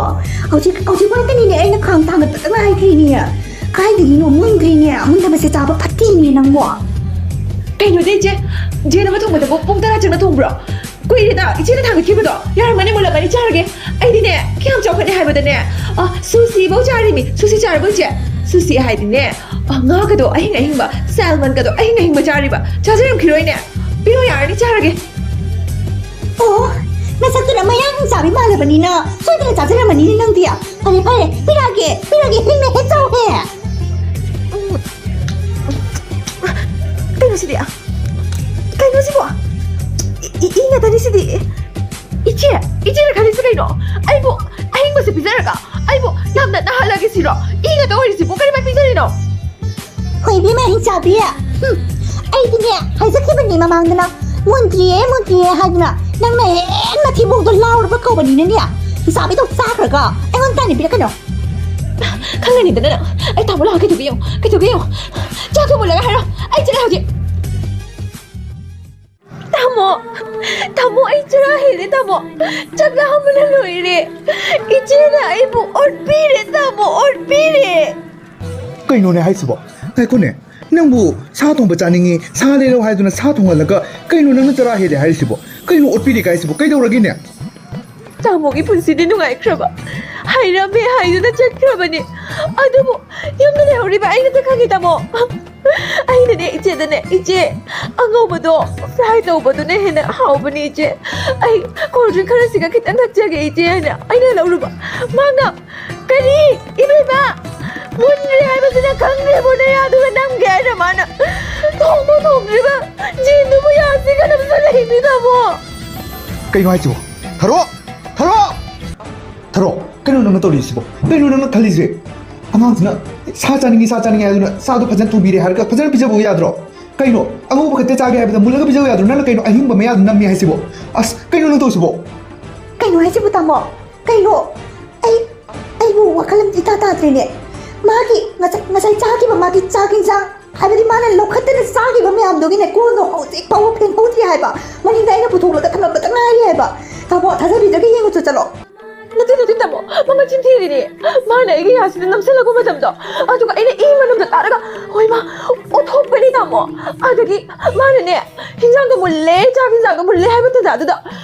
ꯍꯧꯖꯤꯛ, ꯍꯧꯖꯤꯛ ꯋꯥꯇꯅꯤꯅꯦ ꯑꯩꯅ ꯈꯥꯡ ꯊꯥꯡꯒꯠꯄꯗ ꯉꯥꯏꯈ꯭ꯔꯤꯅꯦ꯫ ꯀꯥꯏꯗꯒꯤꯅꯣ ꯃꯨꯟꯗ꯭ꯔꯤꯅꯦ? ꯃꯨꯟꯗꯕꯁꯦ ꯆꯥꯕ ꯐꯠꯇꯦꯅꯦ ꯅꯪꯕꯣ꯫ ꯀꯩꯅꯣꯗ ꯏꯆꯦ, ꯖꯦꯟ ꯑꯃ ꯊꯣꯡꯕꯗꯕꯨ ꯄꯨꯡ ꯇꯔꯥ ꯆꯪꯅ ꯊꯣꯡꯕ꯭ꯔꯣ? ꯀꯨꯏꯔꯦꯗ ꯏꯆꯦꯅ ꯊꯥꯡꯒꯠꯈꯤꯕꯗꯣ꯫ ꯌꯥꯔꯝꯃꯅꯤ, ꯃꯨꯜꯂꯝꯃꯅꯤ, ꯆꯥꯔꯒꯦ꯫ ꯑꯩꯗꯤꯅꯦ ꯀꯌꯥꯝ ꯆꯥꯎꯈꯠꯂꯦ ꯍꯥꯏꯕꯗꯅꯦ, ꯑ, ꯁꯨꯁꯤꯐꯧ ꯆꯥꯔꯤꯃꯤ꯫ ꯁꯨꯁꯤ ꯆꯥꯔꯕꯣ ꯏꯆꯦ? ꯁꯨꯁꯤ ꯍꯥꯏꯗꯤꯅꯦ, ꯑ, ꯉꯥꯒꯗꯣ ꯑꯍꯤꯡ ꯑꯍꯤꯡꯕ, ꯁꯦꯜꯃꯟꯒꯗꯣ ꯑꯍꯤꯡ ꯑꯍꯤꯡꯕ ꯆꯥꯔꯤꯕ꯫ ꯆꯥꯖꯔꯝꯈꯤꯔꯣꯏꯅꯦ꯫ ꯄꯤꯔꯣ, ꯌꯥꯔꯅꯤ, ꯆꯥꯔꯒꯦ꯫ ꯑꯣ, ꯅꯁꯛꯇꯨꯅ ꯃꯌꯥꯡ ꯆꯥꯕꯤ ꯃꯥꯜꯂꯕꯅꯤꯅ ꯁꯣꯏꯗꯅ ꯆꯥꯖꯔꯝꯃꯅꯤꯅꯦ ꯅꯪꯗꯤ꯫ ꯐꯔꯦ, ꯐꯔꯦ, ꯄꯤꯔꯛꯑꯒꯦ, ꯄꯤꯔꯛꯑꯒꯦ, ꯍꯤꯡꯅ ꯍꯦꯛ ꯆꯥꯎꯍꯦ꯫ ꯀꯩꯅꯣ ꯁꯤꯗꯤ? ꯀꯩꯅꯣ ꯁꯤꯕꯣ? ꯏ, ꯏ, ꯏ ꯉꯥꯛꯇꯅꯤ ꯁꯤꯗꯤ꯫ ꯏꯆꯦ, ꯏꯆꯦꯅ ꯈꯜꯂꯤꯁꯤ ꯀꯩꯅꯣ? ꯑꯩꯕꯨ ꯑꯍꯤꯡꯕꯁꯦ ꯄꯤꯖꯔꯒ ꯑꯩꯕꯨ ꯌꯥꯝꯅ ꯅꯥꯍꯜꯂꯒꯦ ꯁꯤꯔꯣ? ꯏ ꯉꯥꯛꯇ ꯑꯣꯏꯔꯤꯁꯤꯕꯨ ꯀꯔꯤꯃꯥꯏ ꯄꯤꯖꯔꯤꯅꯣ? ꯍꯣꯏ, ꯏꯕꯦꯝꯃ ꯍꯤꯡꯆꯥꯕꯤ, ꯍꯨꯝ, ꯑꯩꯗꯤꯅꯦ, ꯍꯥꯏꯖꯈꯤꯕꯅꯤ ꯃꯃꯥꯡꯗꯅ, "ꯃꯨꯟꯗ꯭ꯔꯤꯌꯦ, ꯃꯨꯟꯗ꯭ꯔꯤꯌꯦ" ꯍꯥꯏꯗꯅ꯫ ꯅꯪꯅ ꯍꯦꯟꯅ ꯊꯤꯕꯣꯡꯗꯣ ꯂꯥꯎꯔꯕ ꯀꯧꯕꯅꯤꯅꯅꯦ, ꯅꯤꯁꯥꯕꯤꯗꯧ ꯆꯥꯈ꯭ꯔꯒ ꯑꯩꯉꯣꯟꯗ ꯇꯥꯅꯤꯡꯕꯤꯔꯛꯀꯅꯣ꯫ ꯈꯪꯒꯅꯤꯗꯅ ꯅꯪ꯫ ꯑꯩ ꯇꯥꯃꯣ ꯂꯥꯛꯑꯣ, ꯀꯩꯗꯧꯒꯦ ꯌꯦꯡꯉꯣ, ꯀꯩꯗꯧꯒꯦ ꯌꯦꯡꯉꯣ꯫ ꯆꯥꯛ ꯊꯣꯡꯕ ꯂꯣꯏꯔꯒ ꯍꯥꯏꯔꯣ, ꯑꯩ ꯆꯠꯂꯦ ꯍꯧꯖꯤꯛ꯫ ꯇꯥꯃꯣ, ꯇꯥꯃꯣ, ꯑꯩ ꯆꯔꯥ ꯍꯦꯜꯂꯦ, ꯇꯥꯃꯣ꯫ ꯆꯥꯛ ꯂꯥꯝꯕꯅ ꯂꯣꯏꯔꯦ꯫ ꯏꯆꯦꯅ ꯑꯩꯕꯨ ꯑꯣꯠꯄꯤꯔꯦ, ꯇꯥꯃꯣ, ꯑꯣꯠꯄꯤꯔꯦ꯫ ꯀꯩꯅꯣꯅꯦ ꯍꯥꯏꯁꯤꯕꯣ? ꯉꯥꯏꯈꯣꯅꯦ, ꯅꯪꯕꯨ ꯁꯥ ꯊꯣꯡꯕ ꯆꯥꯅꯤꯡꯉꯤ, ꯁꯥ ꯂꯩꯔꯛꯎ ꯍꯥꯏꯗꯨꯅ ꯁꯥ ꯊꯣꯡꯍꯜꯂꯒ, ꯀꯩꯅꯣ ꯅꯪꯅ ꯆꯔꯥ ꯍꯦꯜꯂꯦ ꯍꯥꯏꯔꯤꯁꯤꯕꯣ? ꯀꯩꯅꯣ ꯑꯣꯠꯄꯤꯔꯦ ꯀꯥꯏꯁꯤꯕꯣ? ꯀꯩꯗꯧꯔꯒꯦꯅꯦ? ꯇꯥꯃꯣꯒꯤ ꯄꯨꯟꯁꯤꯗꯤ ꯅꯨꯡꯉꯥꯏꯈ꯭ꯔꯕ, ꯍꯩꯔꯝꯃꯦ ꯍꯥꯏꯗꯨꯅ ꯆꯠꯈ꯭ꯔꯕꯅꯤ꯫ ꯑꯗꯨꯕꯨ ꯌꯨꯝꯗ ꯂꯩꯍꯧꯔꯤꯕ ꯑꯩꯅꯗꯤ ꯈꯪꯉꯤ, ꯇꯥꯃꯣ꯫ ꯑꯩꯅꯅꯦ ꯏꯆꯦꯗꯅꯦ, "ꯏꯆꯦ, ꯑꯉꯧꯕꯗꯣ fry ꯇꯧꯕꯗꯨꯅ ꯍꯦꯟꯅ ꯍꯥꯎꯕꯅꯤ, ꯏꯆꯦ꯫ ꯑꯩ cold drink ꯈꯔꯁꯤꯒ ꯈꯤꯇꯪ ꯊꯛꯆꯒꯦ, ꯏꯆꯦ" ꯍꯥꯏꯅ ꯑꯩꯅ ꯂꯧꯔꯨꯕ꯫ ꯃꯥꯅ, "ꯀꯔꯤ? ꯏꯕꯦꯝꯃ, ꯃꯨꯟꯗ꯭ꯔꯤ ꯍꯥꯏꯕꯁꯤꯅ ꯈꯪꯗ꯭ꯔꯤꯕꯣ ꯅꯌꯥꯗꯨꯒ ꯅꯝꯒꯦ?" ꯍꯥꯏꯅ ꯃꯥꯅ ꯊꯣꯡꯕ ꯊꯣꯡꯗ꯭ꯔꯤꯕ ꯌꯦꯟꯗꯨꯕꯨ ꯌꯥꯁꯤꯒ ꯅꯝꯁꯤꯜꯂꯛꯏꯅꯤ, ꯇꯥꯃꯣ꯫ ꯀꯩꯅꯣ ꯍꯥꯏꯁꯤꯕꯣ? ꯊꯔꯣ! ꯊꯔꯣ! ꯊꯔꯣ, ꯀꯩꯅꯣ ꯅꯪꯅ ꯇꯧꯔꯤꯁꯤꯕꯣ? ꯀꯩꯅꯣ ꯅꯪꯅ ꯈꯜꯂꯤꯁꯦ? ꯑꯉꯥꯡꯁꯤꯅ ꯁꯥ ꯆꯥꯅꯤꯡꯉꯤ, ꯁꯥ ꯆꯥꯅꯤꯡꯉꯤ ꯍꯥꯏꯗꯨꯅ ꯁꯥꯗꯣ ꯐꯖꯅ ꯊꯣꯡꯕꯤꯔꯦ ꯍꯥꯏꯔꯒ ꯐꯖꯅ ꯄꯤꯖꯕ ꯌꯥꯗ꯭ꯔꯣ? ꯀꯩꯅꯣ, ꯑꯉꯧꯕ ꯈꯛꯇ ꯆꯥꯒꯦ ꯍꯥꯏꯕꯗ ꯃꯨꯜꯂꯒ ꯄꯤꯖꯕ ꯌꯥꯗ꯭ꯔꯣ? ꯅꯪꯅ ꯀꯩꯅꯣ ꯑꯍꯤꯡꯕ ꯃꯌꯥꯗꯨ ꯅꯝꯃꯤ ꯍꯥꯏꯁꯤꯕꯣ? ꯑꯁ, ꯀꯩꯅꯣ ꯅꯪ ꯇꯧꯔꯤꯁꯤꯕꯣ? ꯀꯩꯅꯣ ꯍꯥꯏꯁꯤꯕꯨ, ꯇꯥꯃꯣ? ꯀꯩꯅꯣ? ꯑꯩ, ꯑꯩꯕꯨ ꯋꯥꯈꯜ ꯑꯃ ꯏꯇꯥ ꯇꯥꯗ꯭ꯔꯦꯅꯦ꯫ ꯃꯥꯒꯤ ꯉꯁꯥꯏ, ꯉꯁꯥꯏ ꯆꯥꯈꯤꯕ ꯃꯥꯒꯤ ꯆꯥꯛ ꯏꯟꯁꯥꯡ, ꯍꯥꯏꯕꯗꯤ ꯃꯥꯅ ꯂꯧꯈꯠꯇꯅ ꯆꯥꯈꯤꯕ ꯃꯌꯥꯝꯗꯨꯒꯤꯅꯦ, ꯀꯣꯟꯗꯣ ꯍꯧꯖꯤꯛ ꯐꯥꯎꯕ ꯐꯦꯡꯍꯧꯗ꯭ꯔꯤ ꯍꯥꯏꯕ꯫ ꯃꯅꯤꯡꯗ ꯑꯩꯅ ꯄꯨꯊꯣꯛꯂꯒ ꯊꯝꯂꯝꯕꯇ ꯉꯥꯏꯔꯤ ꯍꯥꯏꯕ꯫ ꯇꯥꯃꯣ, ꯊꯥꯖꯕꯤꯗ꯭ꯔꯒ ꯌꯦꯡꯉꯨꯆꯣ ꯆꯠꯂꯣ꯫ ꯅꯠꯇꯦ, ꯅꯠꯇꯦ, ꯇꯥꯃꯣ, ꯃꯃꯜ ꯆꯤꯟꯊꯤꯔꯤꯅꯦ꯫ ꯃꯥꯅ ꯑꯩꯒꯤ ꯌꯥꯁꯤꯗ ꯅꯝꯁꯤꯜꯂꯛꯄ ꯃꯇꯝꯗꯣ, ꯑꯗꯨꯒ ꯑꯩꯅ ꯏ ꯃꯅꯝꯗꯣ ꯇꯥꯔꯒ, ꯍꯣꯏ ꯃꯥ, ꯑꯣꯊꯣꯛꯄꯅꯤ, ꯇꯥꯃꯣ꯫ ꯑꯗꯒꯤ ꯃꯥꯅꯅꯦ, ꯍꯤꯟꯖꯥꯡꯗꯣ ꯃꯨꯜꯂꯦ, ꯆꯥꯛ ꯍꯤꯟꯖꯥꯡꯗꯣ ꯃꯨꯜꯂꯦ ꯍꯥꯏꯕ ꯇꯥꯟꯖꯥꯗꯨꯗ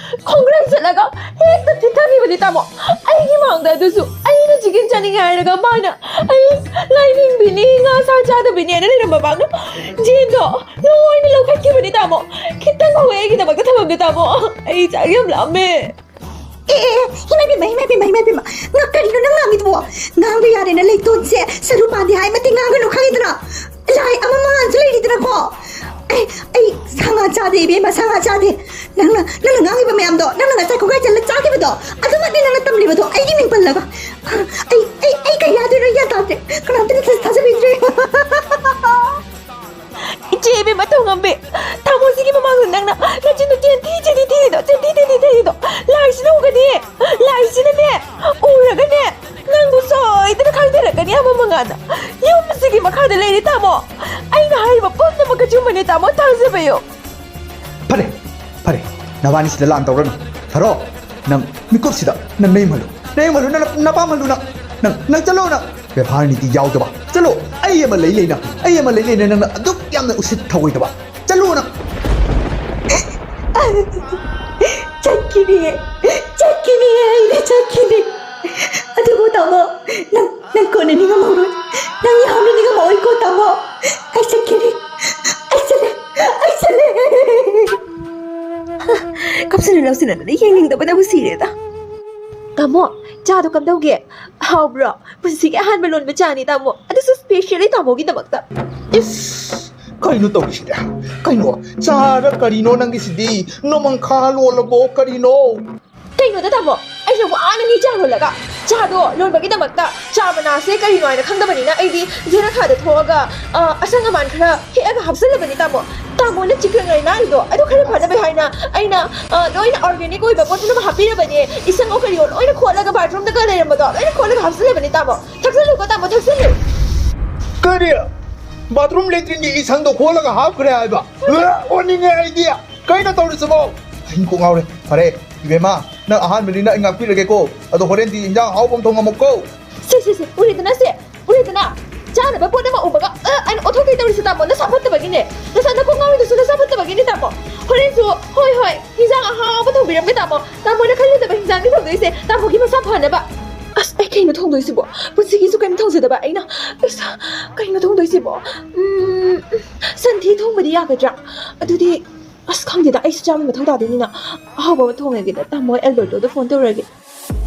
ꯈꯣꯡꯒ꯭ꯔꯥꯏ ꯆꯠꯂꯒ ꯍꯦꯛꯇ ꯊꯤꯊꯈꯤꯕꯅꯤ, ꯇꯥꯃꯣ꯫ ꯑꯩꯒꯤ ꯃꯥꯡꯗ꯫ ꯑꯗꯨꯁꯨ ꯑꯩꯅ chicken ꯆꯥꯅꯤꯡꯉꯦ ꯍꯥꯏꯔꯒ ꯃꯥꯅ, ꯑꯩ ꯂꯥꯏꯅꯤꯡꯕꯤꯅꯤ, ꯉꯥ ꯁꯥ ꯆꯥꯗꯕꯤꯅꯦꯅ ꯂꯩꯔꯝꯕ ꯃꯥꯡꯗ ꯌꯦꯟꯗꯣ ꯂꯣꯏꯅ ꯂꯧꯈꯠꯈꯤꯕꯅꯤ, ꯇꯥꯃꯣ꯫ ꯈꯤꯇꯪ ꯐꯥꯎꯕ ꯑꯩꯒꯤꯗꯃꯛꯇ ꯊꯝꯃꯝꯗꯦ, ꯇꯥꯃꯣ꯫ ꯑꯩ ꯆꯥꯛ ꯌꯥꯝ ꯂꯥꯝꯃꯦ꯫ ꯑꯦ, ꯑꯦ, ꯑꯦ, ꯏꯃꯥ ꯏꯕꯦꯝꯃ, ꯏꯃꯥ ꯏꯕꯦꯝꯃ, ꯏꯃꯥ ꯏꯕꯦꯝꯃ, ꯉ-, ꯀꯔꯤꯅꯣ ꯅꯪ ꯉꯥꯡꯉꯤꯗꯨꯕꯣ? ꯉꯥꯡꯕ ꯌꯥꯔꯦꯅ ꯂꯩꯇꯣꯟꯁꯦ ꯁꯔꯨ ꯄꯥꯟꯗꯦ ꯍꯥꯏ ꯃꯇꯤꯛ ꯉꯥꯡꯒꯅꯨ, ꯈꯪꯉꯤꯗꯅ? ꯂꯥꯏ ꯑꯃ ꯃꯉꯥꯜꯁꯨ ꯂꯩꯔꯤꯗꯅꯀꯣ? ꯑꯩ, ꯑꯩ ꯁꯥ ꯉꯥ ꯆꯥꯗꯦ, ꯏꯕꯦꯝꯃ, ꯁꯥ ꯉꯥ ꯆꯥꯗꯦ꯫ ꯅꯪꯅ, ꯅꯪꯅ ꯉꯥꯡꯉꯤꯕ ꯃꯌꯥꯝꯗꯣ, ꯅꯪꯅ ꯉꯁꯥꯏ ꯈꯣꯡꯒ꯭ꯔꯥꯏ ꯆꯜꯂ ꯆꯥꯈꯤꯕꯗꯣ, ꯑꯗꯨꯃꯛꯅꯤ ꯅꯪꯅ ꯇꯝꯂꯤꯕꯗꯣ, ꯑꯩꯒꯤ ꯃꯤꯡ ꯄꯜꯂꯒ꯫ ꯑꯩ, ꯑꯩ, ꯑꯩ ꯀꯩ ꯌꯥꯗꯣꯏꯅꯣ ꯒ꯭ꯌꯥꯟ ꯇꯥꯗ꯭ꯔꯦ꯫ ꯀꯅꯥꯝꯇꯅ ꯊꯥꯖ-, ꯊꯥꯖꯕꯤꯗ꯭ꯔꯦ꯫ ꯆꯦ ꯏꯕꯦꯝꯃ ꯊꯣꯡꯉꯝꯕꯤ, ꯇꯥꯃꯣꯁꯤꯒꯤ ꯃꯃꯥꯡꯗ ꯅꯪꯅ ꯅꯆꯤꯟꯗꯣ ꯇꯦꯟꯊꯤ ꯇꯦꯟꯊꯤ ꯊꯤꯔꯤꯗꯣ, ꯇꯦꯟꯊꯤ ꯇꯦꯟꯊꯤ ꯊꯤꯔꯤꯗꯣ, ꯂꯥꯏꯁꯤꯅ ꯎꯒꯅꯤ, ꯂꯥꯏꯁꯤꯅꯅꯦ ꯎꯔꯒꯅꯦ ꯅꯪꯕꯨ ꯁꯣꯏꯗꯅ ꯈꯪꯖꯔꯛꯀꯅꯤ ꯍꯥꯏꯕ ꯃꯉꯥꯜꯗ꯫ ꯌꯨꯝꯁꯤꯒꯤ ꯃꯈꯥꯗ ꯂꯩꯔꯤ ꯇꯥꯃꯣ꯫ ꯑꯩꯅ ꯍꯥꯏꯔꯤꯕ ꯄꯨꯝꯅꯃꯛ ꯑꯆꯨꯝꯕꯅꯤ ꯇꯥꯃꯣ, ꯊꯥꯖꯕꯤꯌꯨ꯫ ꯐꯔꯦ, ꯐꯔꯦ, ꯅꯕꯥꯅꯤ ꯁꯤꯗ ꯂꯥꯟ ꯇꯧꯔꯅꯨ꯫ ꯊꯔꯣ, ꯅꯪ ꯃꯤꯀꯨꯞꯁꯤꯗ ꯅꯪ ꯅꯌꯨꯝ ꯍꯜꯂꯨ, ꯅꯌꯨꯝ ꯍꯜꯂꯨ, ꯅꯪ ꯅꯄꯥꯝ ꯍꯜꯂꯨ, ꯅꯪ, ꯅꯪ, ꯅꯪ ꯆꯠꯂꯣ, ꯅꯪ ꯕꯦꯕꯥꯔ ꯅꯤꯇꯤ ꯌꯥꯎꯗꯕ꯫ ꯆꯠꯂꯣ, ꯑꯩ ꯑꯃ ꯂꯩ ꯂꯩꯅ, ꯑꯩ ꯑꯃ ꯂꯩ ꯂꯩꯅ ꯅꯪꯅ ꯑꯗꯨꯛ ꯌꯥꯝꯅ ꯎꯁꯤꯠ ꯊꯑꯣꯏꯗꯕ꯫ ꯆꯠꯂꯣ ꯅꯪ꯫ ꯆꯠꯈꯤꯅꯤꯌꯦ, ꯆꯠꯈꯤꯅꯤꯌꯦ, ꯑꯩꯗꯤ ꯆꯠꯈꯤꯅꯤ꯫ ꯑꯗꯨꯕꯨ ꯇꯥꯃꯣ, ꯅꯪ, ꯅꯪ ꯀꯣꯟꯅ ꯅꯤꯡꯉꯝꯃꯔꯣꯏ꯫ ꯅꯪ ꯌꯥꯝꯅ ꯅꯤꯡꯉꯝꯃꯛꯑꯣꯏꯀꯣ ꯇꯥꯃꯣ꯫ ꯑꯩ ꯆꯠꯈꯤꯅꯤ, ꯑꯩ ꯆꯠꯂꯦ, ꯑꯩ ꯆꯠꯂꯦ꯫ ꯀꯞꯁꯤꯟꯅ ꯂꯧꯁꯤꯟꯅꯗꯅ ꯌꯦꯡꯅꯤꯡꯗꯕꯅꯕꯨ ꯁꯤꯔꯦꯗ꯫ ꯇꯥꯃꯣ, ꯆꯥꯗꯣ ꯀꯝꯗꯧꯒꯦ? ꯍꯥꯎꯕ꯭ꯔꯣ? ꯄꯨꯟꯁꯤꯒꯤ ꯑꯍꯥꯟꯕ ꯂꯣꯟꯕ ꯆꯥꯅꯤ ꯇꯥꯃꯣ, ꯑꯗꯨꯁꯨ specially ꯇꯥꯃꯣꯒꯤꯗꯃꯛꯇ꯫ ꯏꯁ! ꯀꯩꯅꯣ ꯇꯧꯔꯤꯁꯤꯗꯤ? ꯀꯩꯅꯣ? ꯆꯥꯔ ꯀꯔꯤꯅꯣ ꯅꯪꯒꯤꯁꯤꯗꯤ? ꯅꯣꯃꯪꯈꯥ ꯂꯣꯜꯂꯕꯣ ꯀꯔꯤꯅꯣ? ꯀꯩꯅꯣꯗ ꯇꯥꯃꯣ, ꯑꯩꯅ ꯋꯥꯅꯅꯤ ꯆꯥ ꯂꯣꯜꯂꯒ꯫ ꯆꯥꯗꯣ ꯂꯣꯟꯕꯒꯤꯗꯃꯛꯇ ꯆꯥ ꯃꯅꯥꯁꯦ ꯀꯔꯤꯅꯣ ꯍꯥꯏꯅ ꯈꯪꯗꯕꯅꯤꯅ ꯑꯩꯗꯤ ꯌꯦꯅꯈꯥꯗ ꯊꯣꯛꯑꯒ, ꯑ, ꯑꯁꯪ ꯑꯃꯥꯟ ꯈꯔ ꯍꯦꯛꯑꯒ ꯍꯥꯞꯆꯜꯂꯕꯅꯤ ꯇꯥꯃꯣ꯫ ꯇꯥꯃꯣꯅ ꯆꯤꯛꯀꯟ ꯂꯩꯅꯥꯏꯗꯣ ꯑꯗꯨ ꯈꯔ ꯐꯅꯕ ꯍꯥꯏꯅ ꯑꯩꯅ, ꯑ, ꯂꯣꯏꯅ organic ꯑꯣꯏꯕ ꯄꯣꯠ ꯄꯨꯝꯅꯃꯛ ꯍꯥꯞꯄꯤꯔꯕꯅꯦ꯫ ꯏꯁꯪꯑꯣ ꯀꯔꯤꯑꯣ ꯂꯣꯏꯅ ꯈꯣꯠꯂꯒ bathroomꯗꯒ ꯂꯩꯔꯝꯕꯗꯣ ꯂꯣꯏꯅ ꯈꯣꯠꯂꯒ ꯍꯥꯞꯆꯜꯂꯕꯅꯤ ꯇꯥꯃꯣ꯫ ꯊꯛꯆꯜꯂꯨꯀꯣ ꯇꯥꯃꯣ, ꯊꯛꯆꯜꯂꯨ꯫ ꯀꯔꯤ? Bathroom latrineꯒꯤ ꯏꯁꯪꯗꯣ ꯈꯣꯠꯂꯒ ꯍꯥꯞꯈ꯭ꯔꯦ ꯍꯥꯏꯕ? ꯑ, ꯑꯣꯟꯅꯤꯡꯉꯦ ꯑꯩꯗꯤ꯫ ꯀꯩꯅꯣ ꯇꯧꯔꯤꯁꯤꯕꯣ? ꯑꯩ ꯀꯣꯛ ꯉꯥꯎꯔꯦ꯫ ꯐꯔꯦ, ꯏꯕꯦꯝꯃ, ꯅꯪ ꯑꯍꯥꯟꯕꯅꯤꯅ ꯑꯩ ꯉꯥꯛꯄꯤꯔꯒꯦꯀꯣ꯫ ꯑꯗꯣ ꯍꯣꯔꯦꯟꯗꯤ ꯏꯟꯖꯥꯡ ꯑꯍꯥꯎꯕ ꯑꯃ ꯊꯣꯡꯉꯝꯃꯨꯀꯣ꯫ ꯁꯦ, ꯁꯦ, ꯁꯦ, ꯎꯔꯦꯗꯅ ꯁꯦ, ꯎꯔꯦꯗꯅ? ꯆꯥꯅꯕ ꯄꯣꯠ ꯑꯃ ꯎꯕꯒ, ꯑ, ꯑꯅ ꯑꯣꯟꯊꯣꯛꯀꯦ ꯇꯧꯔꯤꯁꯦ ꯇꯥꯃꯣ, ꯅꯁꯥ ꯐꯠꯇꯕꯒꯤꯅꯦ꯫ ꯅꯁꯥ ꯅꯀꯣꯛ ꯉꯥꯎꯔꯤꯗꯨꯁꯨ ꯅꯁꯥ ꯐꯠꯇꯕꯒꯤꯅꯦ ꯇꯥꯃꯣ꯫ ꯍꯣꯔꯦꯟꯁꯨ, ꯍꯣꯏ, ꯍꯣꯏ, ꯏꯟꯖꯥꯡ ꯑꯍꯥꯎꯕ ꯊꯣꯡꯕꯤꯔꯝꯒꯦ ꯇꯥꯃꯣ꯫ ꯇꯥꯃꯣꯅ ꯈꯜꯂꯨꯗꯕ ꯏꯟꯖꯥꯡꯅꯤ ꯊꯣꯡꯗꯣꯏꯁꯦ, ꯇꯥꯃꯣꯒꯤ ꯃꯁꯥ ꯐꯅꯕ꯫ ꯑꯁ, ꯑꯩ ꯀꯩꯅꯣ ꯊꯣꯡꯗꯣꯏꯁꯤꯕꯣ? ꯄꯨꯟꯁꯤꯒꯤꯁꯨ ꯀꯩꯝ ꯊꯣꯡꯖꯗꯕ ꯑꯩꯅ꯫ ꯑꯁ, ꯀꯩꯅꯣ ꯊꯣꯡꯗꯣꯏꯁꯤꯕꯣ? ꯎꯝ, ꯁꯟꯊꯤ ꯊꯣꯡꯕꯗꯤ ꯌꯥꯒꯗ꯭ꯔꯥ? ꯑꯗꯨꯗꯤ, ꯑꯁ, ꯈꯪꯗꯦꯗ, ꯑꯩꯁꯨ ꯆꯥꯕ ꯃꯊꯧ ꯇꯥꯗꯣꯏꯅꯤꯅ ꯑꯍꯥꯎꯕ ꯑꯃ ꯊꯣꯡꯉꯒꯦꯗ꯫ ꯇꯥꯃꯣ ꯑꯦꯜꯕꯔꯇꯣꯗ phone ꯇꯧꯔꯒꯦ꯫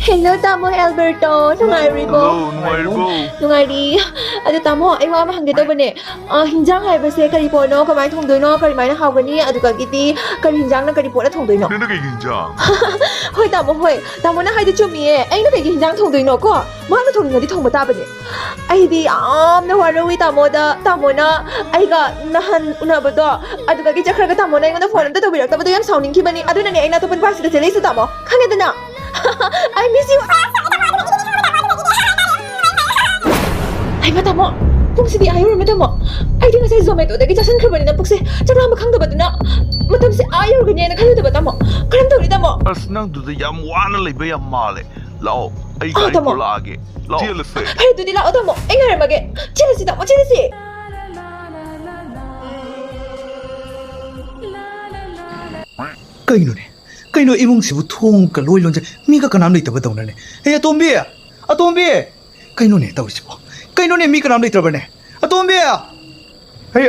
ꯍꯦꯜꯂꯣ, ꯇꯥꯃꯣ ꯑꯦꯜꯕꯔꯇꯣ, ꯅꯨꯡꯉꯥꯏꯔꯤꯕꯣ? ꯍꯜꯂꯣ, ꯅꯨꯡꯉꯥꯏꯔꯤꯕꯣ? ꯅꯨꯡꯉꯥꯏꯔꯤ꯫ ꯑꯗꯣ ꯇꯥꯃꯣ, ꯑꯩ ꯋꯥ ꯑꯃ ꯍꯪꯒꯦ ꯇꯧꯕꯅꯦ꯫ ꯑ, ꯍꯤꯟꯖꯥꯡ ꯍꯥꯏꯕꯁꯦ ꯀꯔꯤ ꯄꯣꯠꯅꯣ, ꯀꯃꯥꯏꯅ ꯊꯣꯡꯗꯣꯏꯅꯣ, ꯀꯔꯤꯃꯥꯏꯅ ꯍꯥꯎꯒꯅꯤ, ꯑꯗꯨꯗꯒꯤꯗꯤ ꯀꯔꯤ ꯍꯤꯟꯖꯥꯡꯅ ꯀꯔꯤ ꯄꯣꯠꯅ ꯊꯣꯡꯗꯣꯏꯅꯣ? ꯅꯪꯅ ꯀꯩꯒꯤ ꯍꯤꯟꯖꯥꯡ? ꯍꯣꯏ ꯇꯥꯃꯣ, ꯍꯣꯏ, ꯇꯥꯃꯣꯅ ꯍꯥꯏꯗꯣ ꯆꯨꯝꯃꯤꯌꯦ꯫ ꯑꯩꯅ ꯀꯩꯒꯤ ꯍꯤꯟꯖꯥꯡ ꯊꯣꯡꯗꯣꯏꯅꯣ ꯀꯣ? ꯃꯥꯅ ꯊꯣꯡꯅꯤꯡꯉꯗꯤ ꯊꯣꯡꯕ ꯇꯥꯕꯅꯦ꯫ ꯑꯩꯗꯤ ꯌꯥꯝꯅ ꯋꯥꯔꯧꯏ ꯇꯥꯃꯣꯗ꯫ ꯇꯥꯃꯣꯅ ꯑꯩꯒ ꯅꯍꯥꯟ ꯎꯅꯕꯗꯣ, ꯑꯗꯨꯗꯒꯤ ꯆꯠꯈ꯭ꯔꯒ ꯇꯥꯃꯣꯅ ꯑꯩꯉꯣꯟꯗ ꯐꯣꯟ ꯑꯝꯇ ꯇꯧꯕꯤꯔꯛꯇꯕꯗꯣ ꯌꯥꯝ ꯁꯥꯎꯅꯤꯡꯈꯤꯕꯅꯤ꯫ ꯑꯗꯨꯅꯅꯦ ꯑꯩꯅ ꯑꯇꯣꯞꯄ ꯅꯨꯄꯥꯁꯤꯗ ꯆꯦꯜꯂꯛꯏꯁꯦ ꯇꯥꯃꯣ, ꯈꯪꯉꯦꯗꯅ? I miss you. ꯍꯩꯃꯥ ꯇꯥꯃꯣ, ꯄꯨꯡꯁꯤꯗꯤ ꯑꯥ ꯌꯧꯔꯝꯃꯦ ꯇꯥꯃꯣ꯫ ꯑꯩꯗꯤ ꯉꯁꯥꯏ ꯖꯣꯃꯦꯇꯣꯗꯒꯤ ꯆꯥꯁꯤꯟꯈ꯭ꯔꯕꯅꯤꯅ ꯄꯨꯛꯁꯦ ꯆꯥꯛ ꯂꯥꯝꯕ ꯈꯪꯗꯕꯗꯨꯅ ꯃꯇꯝꯁꯦ ꯑꯥ ꯌꯧꯔꯒꯅꯤꯅ ꯈꯜꯂꯨꯗꯕ ꯇꯥꯃꯣ꯫ ꯀꯔꯝ ꯇꯧꯅꯤ ꯇꯥꯃꯣ? ꯑꯁ, ꯅꯪꯗꯨꯗ ꯌꯥꯝ ꯋꯥꯅ ꯂꯩꯕ ꯌꯥꯝ ꯃꯥꯜꯂꯦ꯫ ꯂꯥꯛꯑꯣ, ꯑꯩ ꯑꯥ, ꯒꯥꯔꯤ ꯇꯥꯃꯣ꯫ ꯄꯨꯔꯛꯑꯒꯦ꯫ ꯂꯥꯛꯑꯣ꯫ ꯆꯦꯜꯂꯁꯦ꯫ ꯐꯔꯦ, ꯑꯗꯨꯗꯤ ꯂꯥꯛꯑꯣ ꯇꯥꯃꯣ, ꯑꯩ ꯉꯥꯏꯔꯝꯃꯒꯦ꯫ ꯆꯦꯜꯂꯁꯤ ꯇꯥꯃꯣ, ꯆꯦꯜꯂꯁꯤ꯫ ꯀꯩꯅꯣꯅꯦ? ꯀꯩꯅꯣ ꯏꯃꯨꯡꯁꯤꯕꯨ ꯊꯣꯡꯒ ꯂꯣꯏ ꯂꯣꯟꯖꯩ, ꯃꯤꯒ ꯀꯅꯥꯝ ꯂꯩꯇꯕꯗꯧꯅꯅꯦ? ꯍꯦ, ꯑꯇꯣꯝꯕꯤ! ꯑꯇꯣꯝꯕꯤ! ꯀꯩꯅꯣꯅꯦ ꯇꯧꯔꯤꯁꯤꯕꯣ? ꯀꯩꯅꯣꯅꯦ, ꯃꯤ ꯀꯅꯥꯝ ꯂꯩꯇ꯭ꯔꯕꯅꯦ? ꯑꯇꯣꯝꯕꯤ! ꯍꯦ!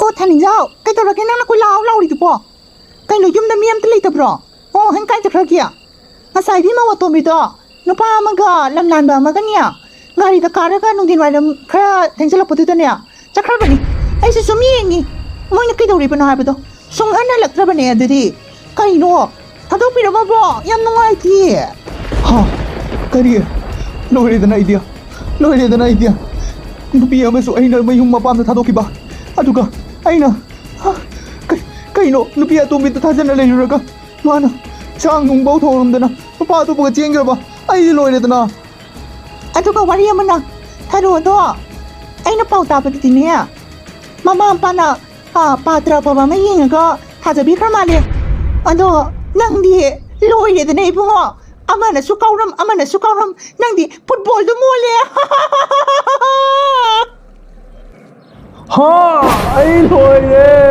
ꯑꯣ, ꯊꯥꯅꯤꯡꯖꯥꯎ, ꯀꯩꯗꯧꯔꯒꯦ ꯅꯪꯅ ꯀꯣꯏꯂꯥꯎ ꯂꯥꯎꯔꯤꯗꯨꯕꯣ? ꯀꯩꯅꯣ, ꯌꯨꯝꯗ ꯃꯤ ꯑꯝꯇ ꯂꯩꯇꯕ꯭ꯔꯣ? ꯑꯣ, ꯍꯦꯟ ꯀꯥꯏ ꯆꯠꯈ꯭ꯔꯒꯦ? ꯉꯁꯥꯏꯗꯤ ꯃꯧ ꯑꯇꯣꯝꯕꯤꯗꯣ ꯅꯨꯄꯥ ꯑꯃꯒ ꯂꯝ ꯂꯥꯟꯕ ꯑꯃꯒꯅꯦ, ꯒꯥꯔꯤꯗ ꯀꯥꯔꯒ ꯅꯨꯡꯊꯤꯟ ꯋꯥꯏꯔꯝ ꯈꯔ ꯊꯦꯡꯖꯤꯜꯂꯛꯄꯗꯨꯗꯅꯦ ꯆꯠꯈ꯭ꯔꯕꯅꯤ꯫ ꯑꯩꯁꯨ ꯁꯨꯝ ꯌꯦꯡꯉꯤ, ꯃꯣꯏꯅ ꯀꯩꯗꯧꯔꯤꯕꯅꯣ ꯍꯥꯏꯕꯗꯣ꯫ ꯁꯨꯡꯍꯟ ꯍꯜꯂꯛꯇ꯭ꯔꯕꯅꯦ꯫ ꯑꯗꯨꯗꯤ ꯀꯩꯅꯣ? ꯊꯥꯗꯣꯛꯄꯤꯔꯝꯃꯕꯣ? ꯌꯥꯝ ꯅꯨꯡꯉꯥꯏꯇꯤꯌꯦ꯫ ꯍꯥ? ꯀꯔꯤ? ꯂꯣꯏꯔꯦꯗꯅ ꯑꯩꯗꯤ꯫ ꯂꯣꯏꯔꯦꯗꯅ ꯑꯩꯗꯤ꯫ ꯅꯨꯄꯤ ꯑꯃꯁꯨ ꯑꯩꯅ ꯃꯌꯨꯝ ꯃꯄꯥꯝꯗ ꯊꯥꯗꯣꯛꯈꯤꯕ꯫ ꯑꯗꯨꯒ ꯑꯩꯅ, ꯍꯥ? ꯀꯩ-, ꯀꯩꯅꯣ? ꯅꯨꯄꯤ ꯑꯇꯣꯝꯕꯤꯗ ꯊꯥꯖꯅ ꯂꯩꯔꯨꯔꯒ ꯃꯥꯅ ꯆꯥꯛ ꯅꯨꯡꯐꯥꯎ ꯊꯣꯡꯉꯝꯗꯅ ꯅꯨꯄꯥ ꯑꯇꯣꯞꯄꯒ ꯆꯦꯟꯈ꯭ꯔꯕ? ꯑꯩꯗꯤ ꯂꯣꯏꯔꯦꯗꯅ꯫ ꯑꯗꯨꯒ ꯋꯥꯔꯤ ꯑꯃꯅ, ꯊꯔꯣꯗꯣ ꯑꯩꯅ ꯄꯥꯎ ꯇꯥꯕꯗꯗꯤꯅꯦ, ꯃꯃꯥ ꯃꯄꯥꯅ, ꯑ, ꯄꯥꯇ꯭ꯔ ꯑꯐꯕ ꯑꯃ ꯌꯦꯡꯉꯒ ꯊꯥꯖꯕꯤꯈ꯭ꯔ ꯃꯥꯜꯂꯦ꯫ ꯑꯗꯣ ꯅꯪꯗꯤ ꯂꯣꯏꯔꯦꯗꯅ ꯏꯕꯨꯡꯉꯣ, ꯑꯃꯅꯁꯨ ꯀꯥꯎꯔꯝ, ꯑꯃꯅꯁꯨ ꯀꯥꯎꯔꯝ, ꯅꯪꯗꯤ ꯐꯨꯠꯕꯣꯜꯗꯨ ꯃꯣꯜꯂꯦ꯫ ꯍꯥ, ꯑꯩ ꯂꯣꯏꯔꯦ꯫